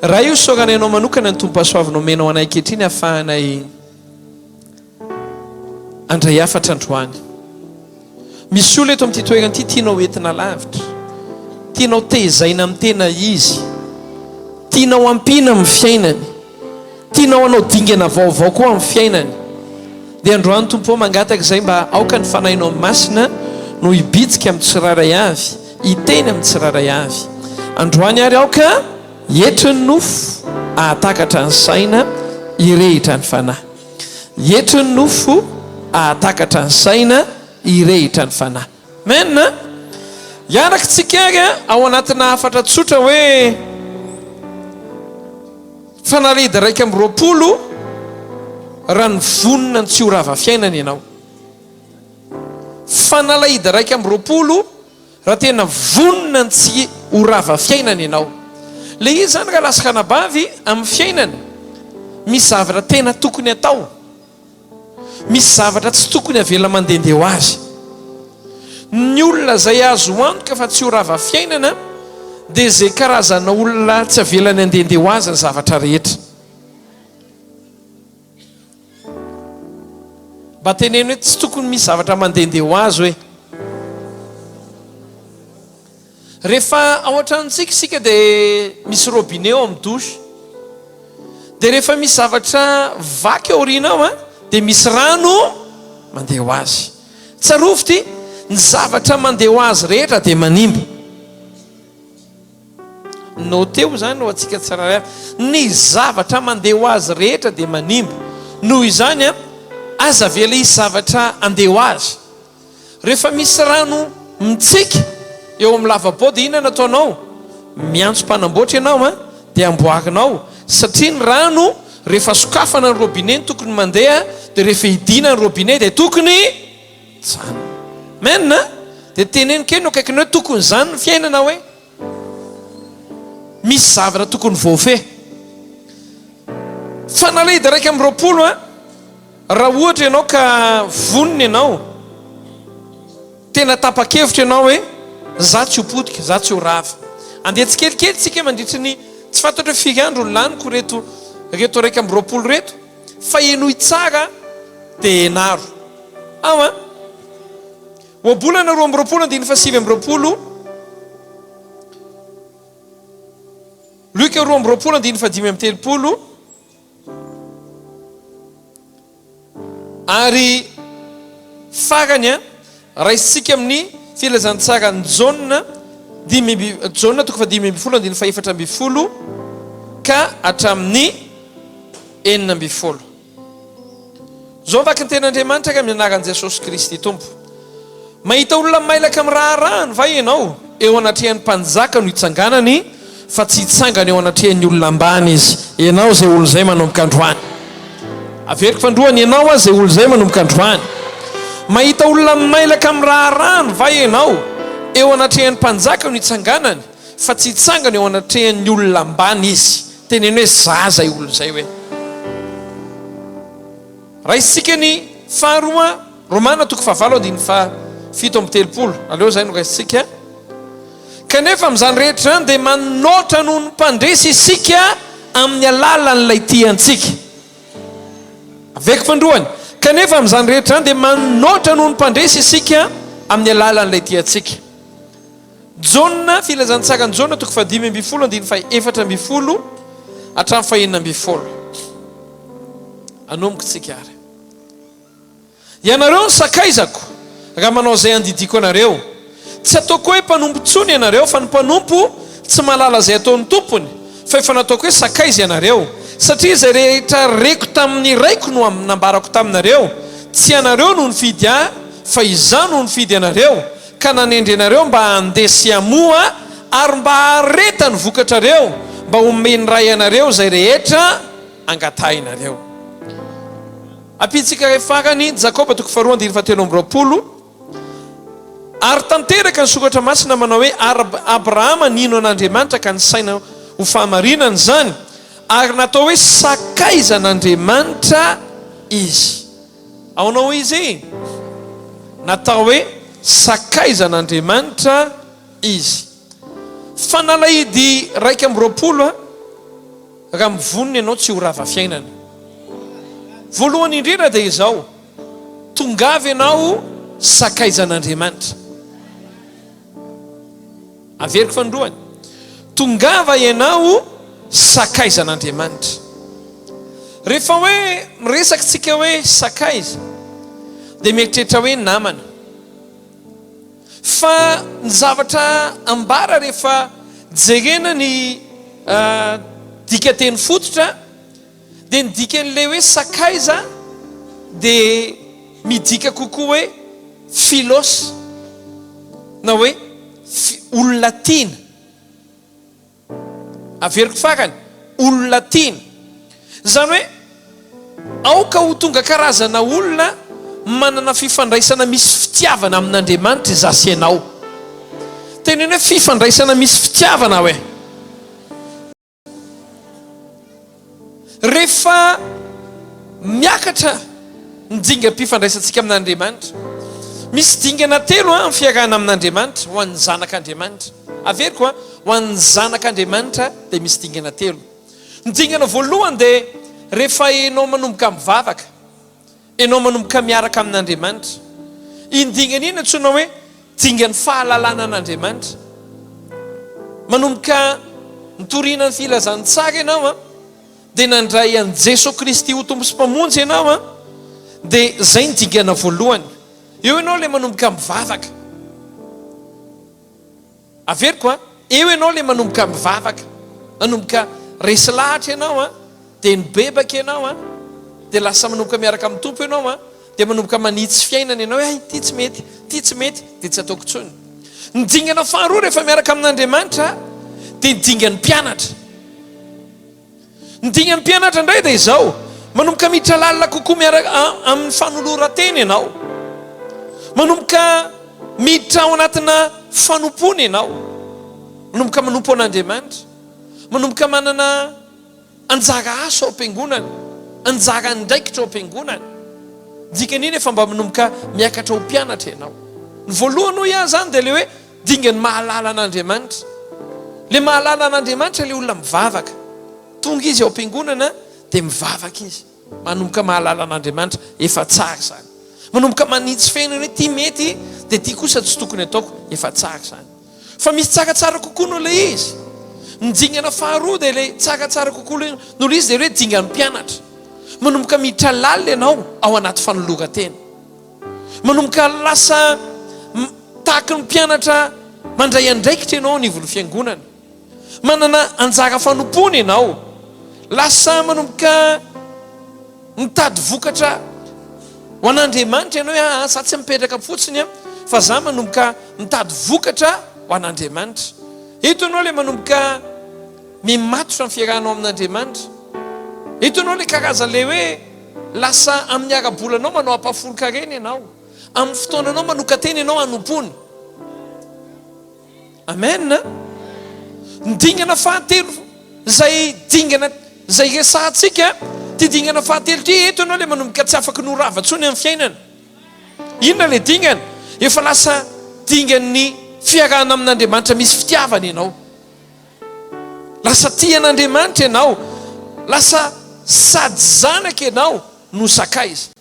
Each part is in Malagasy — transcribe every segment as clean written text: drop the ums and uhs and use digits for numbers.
Ray o, isaoranay Anao manokana ny tombom-pahasoavana omenao anay ankehitriny ahafahanay handray hafatra androany. Misy olona eto amin'ity toerana ity tianao entina lavitra, tianao tezaina amin'ny tena izy, tianao ampiana amin'ny fiainany, tianao hanao dingana vaovao koa amin'ny fiainany. Dia androany Tompo ô mangataka izay mba aoka ny Fanahinao Masina no hibitsika amin'ny tsirairay avy, hiteny amin'ny tsirairay avy. Androany ary aoka hietry ny nofo, hahatakatra ny saina, hirehitra ny fanahy. Hietry ny nofo, hahatakatra ny saina, hirehitra ny fanahy. Amen! Hiaraka tsika ary ao anatina hafatra tsotra hoe Fanalahidi 21 raha nivonona ny tsy ho rava fiainana ianao. Fanalahidi 21 Raha tena vonona ny tsy ho rava fiainana ianao. Le izy zany rahalahy sy ranabavy amin'ny fiainana misy zavatra tena tokony atao. Misy zavatra tsy tokony avela mandehandeha ho azy. Ny olona izay azo antoka fa tsy ho rava fiainana dia izay karazana olona tsy avelany handehandeha ho azy ny zavatra rehetra. Mba teneno hoe tsy tokony misy zavatra mandehandeha ho azy hoe. Rehefa ao an-tranontsika isika dia misy robinet ao amin'ny douche. Dia rehefa misy zavatra vaky aoriana ao dia misy rano mandeha ho azy. Tsarovy ity, ny zavatra mandeha ho azy rehetra dia manimba. Noteo izany ho antsika tsirairay avy. Ny zavatra mandeha ho azy rehetra dia manimba. Noho izany, aza avela hisy zavatra handeha ho azy. Rehefa misy rano mitsika eo amin'ny lavabo dia inona no ataonao? Miantso mpanamboatra ianao dia amboarinao satria ny rano rehefa sokafana ny robinet no tokony mandeha dia rehefa hidiana ny robinet dia tokony mijanona. Amen a! Dia teneno kely ny akaikinao hoe tokony izany ny fiainana hoe. Misy zavatra tokony voafehy. Fanalahidy 21 a! Raha ohatra ianao ka vonona ianao, tena tapa-kevitra ianao hoe za tsy ho potika, za tsy ho rava. Andeha tsikelikely tsika mandritry ny tsy fantatro hoe firy andro no laniko reto reto 21 reto fa henoy tsara dia enaro. Ao an! Ohabolana 22 andininy faha 29. Luka 22 andininy faha 35. Ary farany, raisintsika amin'ny filazantsaran'i Jaona dimy amby, Jaona toko faha 15 andininy faha 14 ka hatramin'ny 16. Izao ny vaky ny tenin'Andriamanitra ka amin'ny anaran'i Jesosy Kristy Tompo. Mahita olona mailaka amin'ny raharahany va ianao? Eo anatrehan'ny mpanjaka no itsanganany, fa tsy hitsangana eo anatrehan'ny olona ambany izy. Ianao izay olona izay manomboka androany. Averiko fandroany, ianao aza izay olona izay manomboka androany. Mahita olona mailaka amin'ny raharahany va ianao? Eo anatrehan'ny mpanjaka no itsanganany, fa tsy hitsangana eo anatrehan'ny olona ambany izy. Teneno hoe, Za izay olona izay hoe. Raisintsika ny faharoa Romana toko fahavalo andininy faha 37. Aleo izay no raisintsika. Kanefa amin'izany rehetra izany dia manoatra noho ny mpandresy isika amin'ny alalan'ilay tia antsika. Aveko fandroany. Kanefa amin'izany rehetra izany dia manoatra noho ny mpandresy isika amin'ny alalan'ilay tia antsika. Jaona, Filazantsaran'i Jaona toko faha 15 andininy faha 14 hatramin'ny faha 16. Anomboka tsika ary. Ianareo ny sakaizako, raha manao izay andidiako anareo. Tsy ataoko hoe mpanompo intsony ianareo, fa ny mpanompo tsy mahalala izay ataon'ny tompony, fa efa nataoko hoe sakaiza ianareo, satria izay rehetra reko tamin'ny Raiko no nambarako taminareo. Tsy ianareo no nifidy Ahy, fa Izaho no nifidy anareo, ka nanendry anareo mba handeha sy hamoa ary mba hahareta ny vokatrareo, mba homen'ny Ray anareo izay rehetra angatahinareo. Ampiantsika iray farany, Jakoba toko faharoa andininy fahatelo amby 20, Ary tanteraka ny soratra masina manao hoe, Ary Abrahama nino an'Andriamanitra ka nisaina ho fahamarinana izany, ary natao hoe sakaizan'Andriamanitra izy. Ahoana hoy izy? Natao hoe sakaizan'Andriamanitra izy. Fanalahidy 21 a. raha mivonona ianao tsy ho rava fiainana. Voalohany indrindra dia izao, tongava ianao sakaizan'Andriamanitra. Averiko fanindroany, tongava ianao sakaizan'Andriamanitra. Rehefa hoe miresaka isika hoe sakaiza dia mieritreritra hoe namana. Fa ny zavatra ambara rehefa jerena ny dikanteny fototra dia ny dikan'ilay hoe sakaiza dia midika kokoa hoe philos na hoe olona tiana. Averiko farany, olona tiana. Izany hoe aoka ho tonga karazana olona manana fifandraisana misy fitiavana amin'Andriamanitra izaho sy ianao. Teneno hoe fifandraisana misy fitiavana aho e. Rehefa miakatra ny dingam-pifandraisantsika amin'Andriamanitra, misy dingana telo amin'ny fiarahana amin'Andriamanitra ho an'ny zanak'Andriamanitra. Averiko, ho an'ny zanak'Andriamanitra dia misy dingana telo. Ny dingana voalohany dia rehefa ianao manomboka mivavaka. Ianao manomboka miaraka amin'Andriamanitra. Iny dingana iny antsoina hoe dingan'ny fahalalana an'Andriamanitra. Manomboka nitoriana ny filazantsara ianao an, dia nandray an'i Jesoa Kristy ho Tompo sy Mpamonjy ianao an, dia izay ny dingana voalohany. Eo ianao ilay manomboka mivavaka. Averiko an, eo ianao ilay manomboka mivavaka, manomboka resy lahatra ianao an, dia nibebaka ianao an, dia lasa manomboka miaraka amin'ny Tompo ianao an, dia manomboka manitsy fiainana ianao hoe hay ity tsy mety, ity tsy mety, dia tsy ataoko intsony. Ny dingana faharoa rehefa miaraka amin'Andriamanitra dia ny dingan'ny mpianatra. Ny dingan'ny mpianatra indray dia izao, manomboka miditra lalina kokoa miaraka amin'ny fanoloran-tena ianao. Manomboka miditra ao anatina fanompoana ianao. Manomboka manompo an'Andriamanitra. Manomboka manana anjara asa ao am-piangonana, anjara andraikitra ao am-piangonana. Dikan'iny efa mba manomboka miakatra ho mpianatra ianao. Ny voalohany hoy aho izany dia ilay hoe Dingan'ny mahalala an'Andriamanitra. Ilay mahalala an'Andriamanitra ilay olona mivavaka. Tonga izy ao am-piangonana dia mivavaka izy. Manomboka mahalala an'Andriamanitra, efa tsara izany. Manomboka manitsy feno hoe ity mety dia ity kosa tsy tokony ataoko, efa tsara izany. Fa misy tsaratsara kokoa noho ilay izy. Ny dingana faharoa dia ilay tsaratsara kokoa noho ilay izy dia ilay hoe dingan'ny mpianatra. Manomboka miditra lalina ianao ao anaty fanoloran-tena. Manomboka lasa tahaky ny mpianatra mandray andraikitra ianao anivon'ny fiangonana. Manana anjara fanompoana ianao. Lasa manomboka mitady vokatra ho an'Andriamanitra ianao hoe aa za tsy mipetraka fotsiny a, fa za manomboka mitady vokatra ho an'Andriamanitra. Eto ianao ilay manomboka mimatotra ny fiarahanao amin'Andriamanitra. Eto ianao ilay karazan'ilay hoe Lasa amin'ny ara-bolanao manao ampahafolon-karena ianao. Amin'ny fotoananao manokan-tena ianao hanompoana. Amen. Ny dingana fahatelo izay dingana izay resahantsika, ity dingana fahatelo ity, eto ianao ilay manomboka tsy afaky ny ho rava intsony amin'ny fiainana. Inona ilay dingana? Efa lasa dingan'ny fiarahana amin'Andriamanitra misy fitiavana ianao. Lasa tia an'Andriamanitra ianao. Lasa sady zanaka ianao no sakaiza.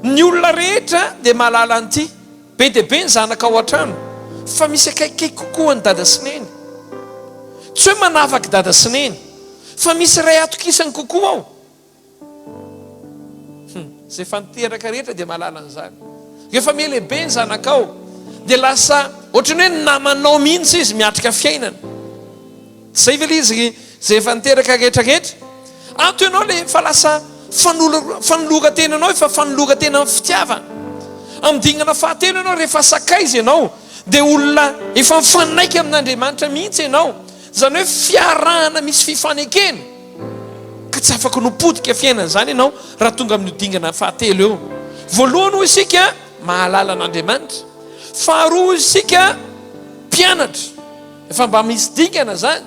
Ny olona rehetra dia mahalala an'ity. Be dia be ny zanaka ao an-trano, fa misy akaikikaiky kokoa an'i Dada sy Neny. Tsy hoe manavaka Dada sy Neny, fa misy iray atokisany kokoa ao. Hum, izay efa niteraka rehetra dia mahalala an'izany. Rehefa mihalehibe ny zanakao, dia lasa ohatran'ny hoe namanao mihitsy izy miatrika fiainana. Tsy izay ve ilay izy ry izay efa niteraka rehetra rehetra? Ato ianao ilay efa lasa fanoloran-tenanao efa fanoloran-tena amin'ny fitiavana. Amin'ny dingana fahatelo ianao rehefa sakaiza ianao, dia olona efa mifanaiky amin'Andriamanitra mihitsy ianao. Izany hoe fiarahana misy fifanekena. Ka tsy afaka ny ho potika fiainana izany ianao raha tonga amin'io dingana fahatelo io. Voalohany hoy isika, mahalala an'Andriamanitra. Faharoa hoy isika, mpianatra. Efa mba misy dingana izany.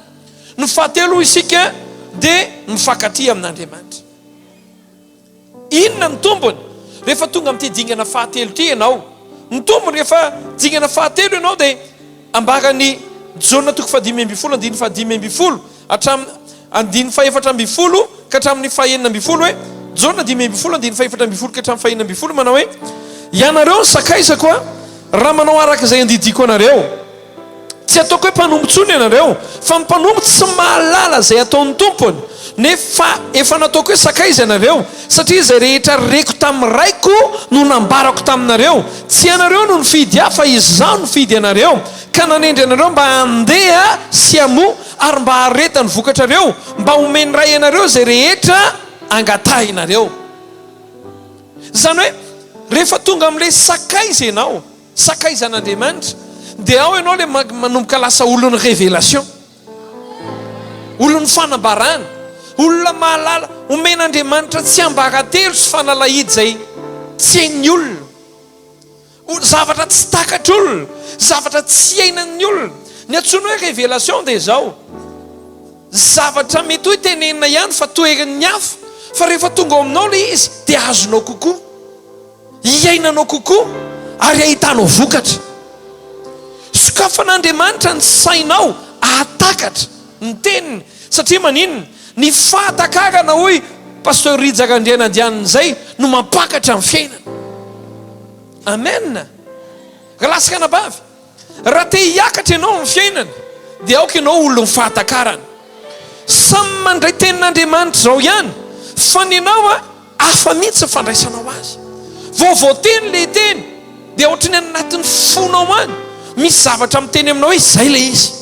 Ny fahatelo hoy isika dia mifankatia amin'Andriamanitra. Inona ny tombony rehefa tonga amin'ity dingana fahatelo ity ianao? Ny tombony rehefa dingana fahatelo ianao dia ambaran'i Jaona toko fahadimy ambin'ny folo andininy fahadimy ambin'ny folo hatramin'ny. andininy fahefatra ambinifolo ka hatramin'ny fahenina ambinifolo hoe, Jaona 15 andininy faha-14 ka hatramin'ny faha-16 manao hoe, Ianareo ny sakaizako a, raha manao araka izay andidiako anareo. Tsy ataoko hoe mpanompo intsony ianareo, fa ny mpanompo tsy mahalala izay ataon'ny tompony, nefa efa nataoko hoe sakaiza ianareo, satria izay rehetra reko tamin'ny Raiko no nambarako taminareo. Tsy ianareo no nifidy Ahy, fa Izaho nifidy anareo, ka nanendry anareo mba handeha sy hamoa ary mba hahareta ny vokatrareo, mba homen'ny Ray anareo izay rehetra angatahinareo. Izany hoe, rehefa tonga amin'ilay sakaiza ianao, sakaizan'Andriamanitra, dia ao ianao ilay manomboka lasa olon'ny révélation, olon'ny fanambarana, olona mahalala, omen'Andriamanitra tsiambaratelo sy fanalahidy izay tsy hain'ny olona. Zavatra tsy takatr'olona, zavatra tsy iainan'ny olona. Ny antsoina hoe révélation dia izao, zavatra mety hoe tenenina ihany fa toherin'ny hafa, fa rehefa tonga ao aminao ilay izy dia azonao kokoa, iainanao kokoa ary ahitanao vokatra. Sokafan'Andriamanitra ny sainao hahatakatra ny teniny satria maninona? Ny fahatakarana hoy Pasteur Rija Randrianandianina izay no mampakatra ny fiainana. Amen! Ry lahy sy ranabavy, raha te hiakatra ianao amin'ny fiainana dia aoka ianao olon'ny fahatakarana. Samy mandray tenin'Andriamanitra izao ihany fa ny anao a, Hafa mihitsy ny fandraisanao azy. Vao voateny ilay teny dia ohatran'ny any anatin'ny fonao any misy zavatra miteny aminao hoe izay ilay izy.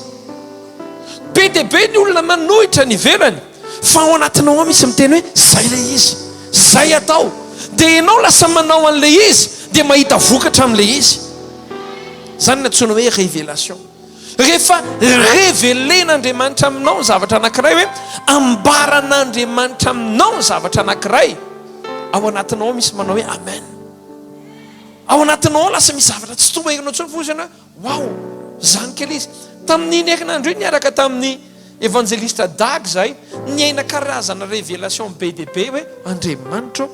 Be dia be ny olona manohitra ny ivelany fa ao anatinao ao misy miteny hoe izay ilay izy, izay atao. Dia ianao lasa manao an'ilay izy dia mahita vokatra amin'ilay izy. Izany no antsoina hoe révélation. Rehefa revelen'Andriamanitra aminao ny zavatra anankiray hoe ambaran'Andriamanitra aminao ny zavatra anankiray, ao anatinao ao misy manao hoe amen. Ao anatinao ao lasa misy zavatra tsy toherinao intsony fa hoy ianao hoe wow, izany kely izy. Tamin'iny herinandro iny niaraka tamin'ny evanjelista Dag izahay, niaina karazana révélation be dia be hoe Andriamanitra ô,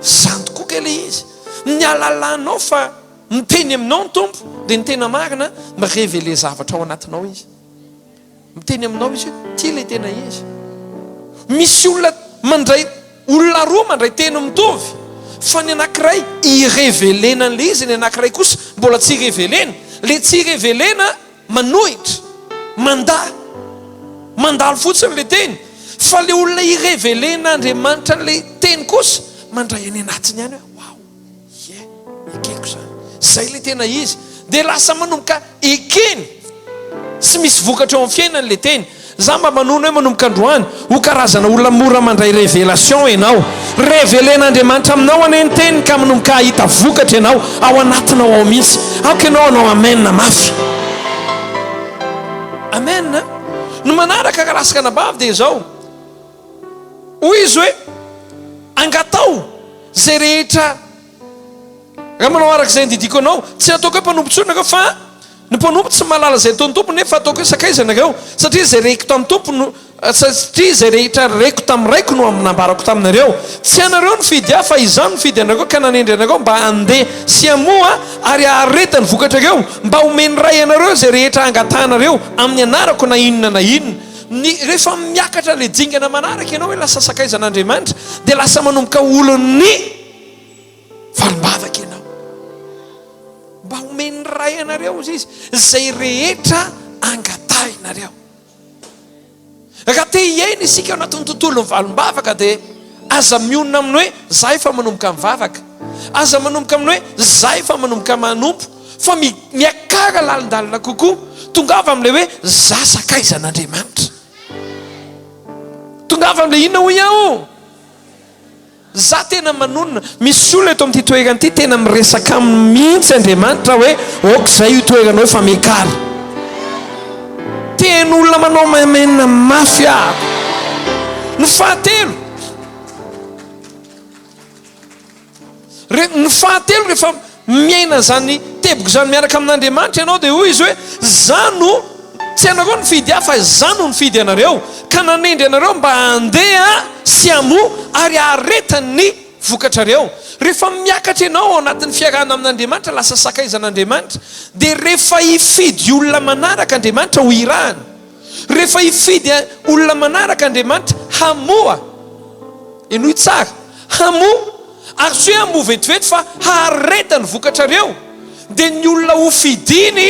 izany tokoa kay ilay izy. Ny halalanao fa Miteny aminao ny Tompo dia ny tena marina, mi-reveler zavatra ao anatinao Izy. Miteny aminao Izy hoe ity ilay tena izy. Misy olona mandray, olona roa mandray teny mitovy, fa ny anankiray i-reveler-na an'ilay izy, ny anankiray kosa mbola tsy i-reveler-na. Ilay tsy i-reveler-na manohitra, mandà, mandalo fotsiny ilay teny, fa ilay olona i-reveler-n'Andriamanitra an'ilay teny kosa mandray any anatiny ihany hoe waouh. Ie, ekeko izany. Izay ilay tena izy. Dia lasa manomboka ekeny sy misy vokatra eo amin'ny fiainany ilay teny. Za mba manoana hoe manomboka androany, ho karazana olona mora mandray révélation ianao. Révéler-n'Andriamanitra aminao anie ny teniny ka manomboka hahita vokatra ianao ao anatinao ao mihitsy. Aoka ianao hanao amen mafy. Amen. Ny manaraka rahalahy sy ranabavy dia izao. Hoy izy hoe, Angataho izay rehetra raha manao araka izay andidiako anao. Tsy ataoko hoe mpanompo intsony nareo, fa ny mpanompo tsy mahalala izay ataon'ny tompony, nefa ataoko hoe sakaiza nareo, satria izay reko tamin'ny Tompo no, satria izay rehetra reko tamin'ny Raiko no nambarako taminareo. Tsy ianareo nifidy Ahy, fa Izaho nifidy anareo ka nanendry anareo mba handeha sy hamoa ary hahareta ny vokatrareo, mba homen'ny Ray anareo izay rehetra angatahanareo amin'ny anarako na inona na inona. Ny, rehefa miakatra ilay dingana manaraka ianao hoe lasa sakaizan'Andriamanitra, dia lasa manomboka olon'ny valim-bavaka ianao. Mba homen'ny Ray anareo, hozy Izy, izay rehetra angatahinareo. Raha te hiaina isika ao anatin'ny tontolon'ny valim-bavaka dia aza mionona amin'ny hoe za efa manomboka mivavaka. Aza manomboka amin'ny hoe za efa manomboka manompo. Fa miakara lalindalina kokoa, tongava amin'ilay hoe za sakaizan'Andriamanitra. Tongava amin'ilay inona hoy aho? Za tena manonona. Misy olona eto amin'ity toerana ity tena miresaka aminy mihitsy Andriamanitra hoe ok izay io toeranao io fa miakara. Tena olona manao amen mafy aho. Ny fahatelo. Re, ny fahatelo, rehefa miaina izany teboka izany miaraka amin'Andriamanitra ianao, dia hoy Izy hoe, Izaho no, tsy ianareo no nifidy Ahy, fa Izaho no nifidy anareo, ka nanendry anareo mba handeha sy hamoa ary hahareta ny vokatrareo. Rehefa miakatra ianao ao anatin'ny fiarahana amin'Andriamanitra, lasa sakaizan'Andriamanitra, dia rehefa hifidy olona manaraka Andriamanitra ho irahana. Rehefa hifidy olona manaraka Andriamanitra, hamoa, henoy tsara, hamoa, ary tsy hoe hamoa vetivety fa hahareta ny vokatrareo, dia ny olona hofidiny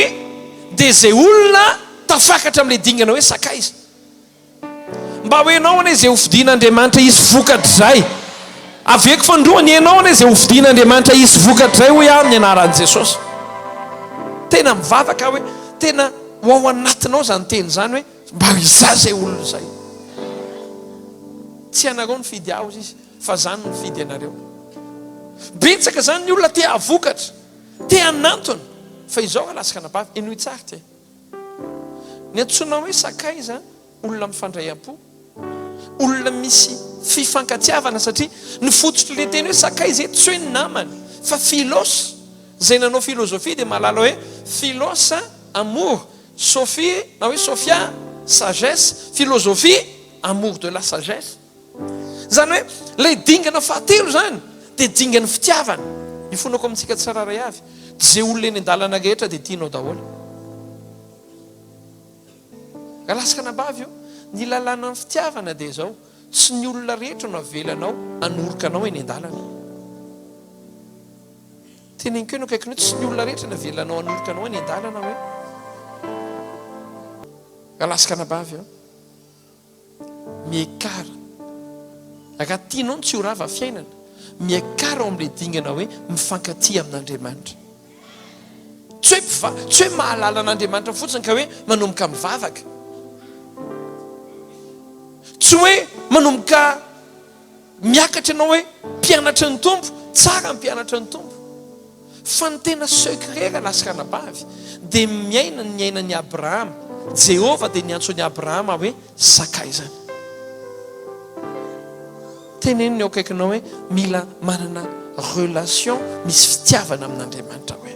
dia izay olona tafakatra amin'ilay dingana hoe sakaiza. Mba ho enao anie izay hofidian'Andriamanitra hisy vokatr'izay. Aveko fandroany, enao anie izay hofidian'Andriamanitra hisy vokatr'izay hoy aho amin'ny anaran'i Jesosy. Tena mivavaka aho hoe tena ho ao anatinao izany teny izany hoe mba izaho izay olona izay. Tsy ianareo nifidy ahy hozy izy fa izaho no nifidy anareo. Betsaka izany ny olona te hahavokatra, te hanantona fa izao raha lasaka anabavy, henoy tsara ity. Ny antsoina hoe sakaiza, olona mifandray am-po, olona misy fifankatiavana satria ny fototr'ilay teny hoe sakaiza eto tsy hoe ny namana fa philos, izay nanao filozofia dia mahalala hoe philos amour, sophie na hoe sophia sagesse, philosophie amour de la sagesse. Izany hoe ilay dingana fahatelo izany dia dingan'ny fitiavana. Ifonako amintsika tsirairay avy, izay olona eny an-dalana rehetra dia tianao daholo. Rahalahy sy ranabavy ô, ny lalànan'ny fitiavana dia izao, tsy ny olona rehetra no avelanao hanoroka anao eny an-dalana. Teneniko eny akaikinao, tsy ny olona rehetra no avelanao hanoroka anao eny an-dalana hoe. Rahalahy sy ranabavy ô. Miakara. Raha tianao ny tsy ho rava fiainana, miakara ao amin'ilay dingana hoe mifankatia amin'Andriamanitra. Tsy hoe mpiva, tsy hoe mahalala an'Andriamanitra fotsiny ka hoe manomboka mivavaka. Tsy hoe manomboka Miakatra ianao hoe mpianatry ny Tompo, tsara ny mpianatry ny Tompo. Fa ny tena secret rahalahy sy ranabavy dia miaina ny niainan'i Abrahama. Jehovah dia niantso an'i Abrahama hoe sakaizany. Teneno ny eo akaikinao hoe mila manana relation misy fitiavana amin'Andriamanitra hoe.